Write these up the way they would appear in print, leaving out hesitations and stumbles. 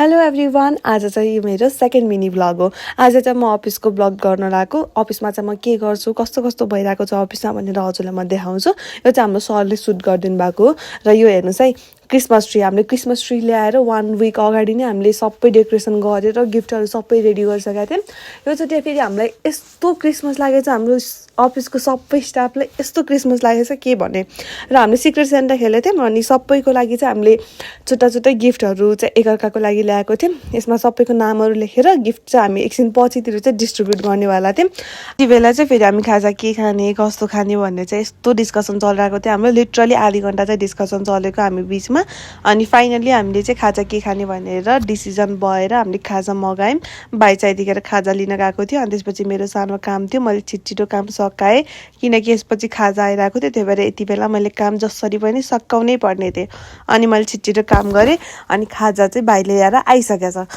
Hello everyone, आज चाहिँ यो मेरो सेकेन्ड मिनी भ्लग हो। आज चाहिँ म अफिसको भ्लग गर्न लागेको। अफिसमा चाहिँ म के गर्छु, कस्तो कस्तो भइरहेको छ अफिसमा भनेर हजुरलाई म देखाउँछु। यो चाहिँ हाम्रो सरले सुट गरिदिनु भएको हो। र यो हेर्नुहोस् है, क्रिसमस ट्री। हामीले क्रिसमस ट्री ल्याएर 1 विक अगाडि नै हामीले सबै डेकोरेसन गरेर गिफ्टहरू सबै रेडी गरिसकेका थियौँ। यो चाहिँ फेरि हामीलाई यस्तो क्रिसमस लागेको छ, हाम्रो अफिसको सबै स्टाफलाई यस्तो क्रिसमस लागेको छ के भने। र हामीले सिक्रेट सेन्टा खेलेको थियौँ अनि सबैको लागि चाहिँ हामीले छुट्टा छुट्टै गिफ्टहरू चाहिँ एकअर्काको लागि ल्याएको थियौँ। यसमा सबैको नामहरू लेखेर गिफ्ट चाहिँ हामी एकछिन पछितिर चाहिँ डिस्ट्रिब्युट गर्नेवाला थियौँ। त्यति बेला चाहिँ फेरि हामी खाजा के खाने, कस्तो खाने भन्ने चाहिँ यस्तो डिस्कसन चलिरहेको थियो। हाम्रो लिटरली आधी घन्टा चाहिँ डिस्कसन चलेको हामी बिचमा। अनि फाइनली हामीले चाहिँ खाजा के खाने भनेर डिसिजन भएर हामीले खाजा मगायौँ। भाइ चाहिँ यतिखेर खाजा लिन गएको थियो। अनि त्यसपछि मेरो सानो काम थियो, मैले छिटो काम सकाएँ किनकि यसपछि खाजा आइरहेको थियो। त्यही भएर यति बेला मैले काम जसरी पनि सकाउनै पर्ने थिएँ। अनि मैले छिटो काम गरेँ। अनि खाजा चाहिँ भाइले ल्याएर आइसकेको छ।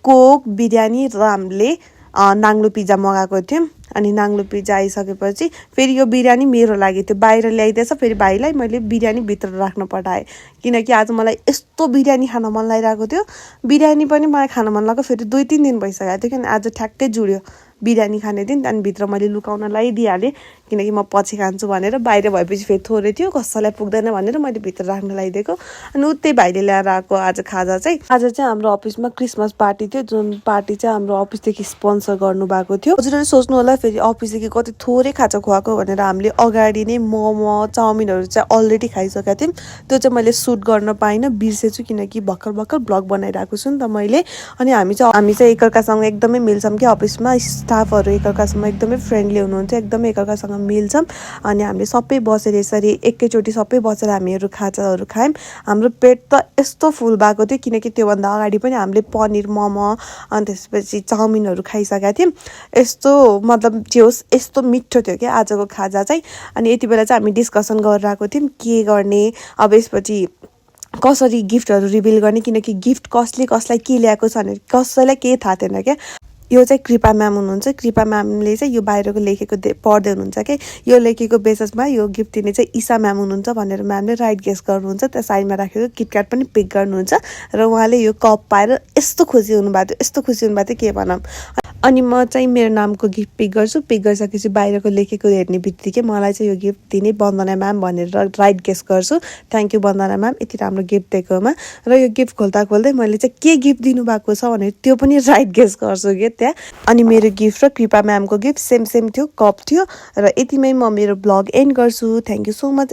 कोक, बिरयानी र हामीले नाङ्लो पिज्जा मगाएको थियौँ। अनि नाङ्लो पिज्जा आइसकेपछि फेरि यो बिरयानी मेरो लागि थियो, बाहिर ल्याइदिएछ। फेरि भाइलाई मैले बिरयानी भित्र राख्न पठाएँ किनकि आज मलाई यस्तो बिरयानी खान मन लागिरहेको थियो। बिरयानी पनि मलाई खान मन लाग्यो, फेरि 2-3 दिन भइसकेको थियो किन आज ठ्याक्कै जुड्यो बिरयानी खाने दिन। अनि भित्र मैले लुकाउनलाई दिइहालेँ किनकि म पछि खान्छु भनेर। बाहिर भएपछि फेरि थोरै थियो, कसैलाई पुग्दैन भनेर मैले भित्र राख्न लगाइदिएको। अनि उतै भाइले ल्याएर आएको आज खाजा चाहिँ। आज चाहिँ हाम्रो अफिसमा क्रिसमस पार्टी थियो, जुन पार्टी चाहिँ हाम्रो अफिसदेखि स्पोन्सर गर्नुभएको थियो। हजुरहरूले सोच्नु होला फेरि अफिसदेखि कति थोरै खाजा खुवाएको भनेर। हामीले अगाडि नै मोमो, चाउमिनहरू चाहिँ अलरेडी खाइसकेका थियौँ। त्यो चाहिँ मैले सुट गर्न पाइनँ, बिर्सेछु किनकि भर्खर भ्लग बनाइरहेको छु नि त मैले। अनि हामी चाहिँ एकअर्कासँग एकदमै मिल्छौँ कि अफिसमा स्टाफहरू एकअर्कासँग एकदमै फ्रेन्डली हुनुहुन्छ, एकदमै एकअर्कासँग मिल्छौँ। अनि हामीले सबै बसेर यसरी एकैचोटि सबै बसेर हामीहरू खाजाहरू खायौँ। हाम्रो पेट त यस्तो फुल भएको थियो किनकि त्योभन्दा अगाडि पनि हामीले पनिर, मोमो अनि त्यसपछि चाउमिनहरू खाइसकेका थियौँ। यस्तो मतलब जे होस् यस्तो मिठो थियो क्या आजको खाजा चाहिँ। अनि यति बेला चाहिँ हामी डिस्कसन गरिरहेको थियौँ के गर्ने, अब यसपछि कसरी गिफ्टहरू रिभिल गर्ने किनकि गिफ्ट कसले कसलाई के ल्याएको छ भने कसैलाई केही थाहा थिएन क्या। यो चाहिँ कृपा म्याम हुनुहुन्छ। कृपा म्यामले चाहिँ यो बाहिरको लेखेको पढ्दै हुनुहुन्छ कि यो लेखेको बेसिसमा यो गिफ्ट दिने चाहिँ ईशा म्याम हुनुहुन्छ भनेर म्यामले राइट गेस गर्नुहुन्छ। त्यहाँ साइडमा राखेको किटक्याट पनि पिक गर्नुहुन्छ र उहाँले यो कप पाएर यस्तो खुसी हुनुभएको थियो, यस्तो खुसी हुनुभएको थियो के भनौँ। अनि म चाहिँ मेरो नामको गिफ्ट पिक गर्छु। पिक गरिसकेपछि बाहिरको लेखेको हेर्ने बित्तिकै मलाई चाहिँ यो गिफ्ट दिने वन्दना म्याम भनेर राइट गेस गर्छु। थ्याङ्क यू वन्दना म्याम यति राम्रो गिफ्ट दिएकोमा। र यो गिफ्ट खोल्दै मैले चाहिँ के गिफ्ट दिनुभएको छ भनेर त्यो पनि राइट गेस गर्छु कि त्यहाँ। अनि मेरो गिफ्ट र कृपा म्यामको गिफ्ट सेम थियो, कप थियो। र यतिमै म मेरो ब्लग एन्ड गर्छु। Thank you so much.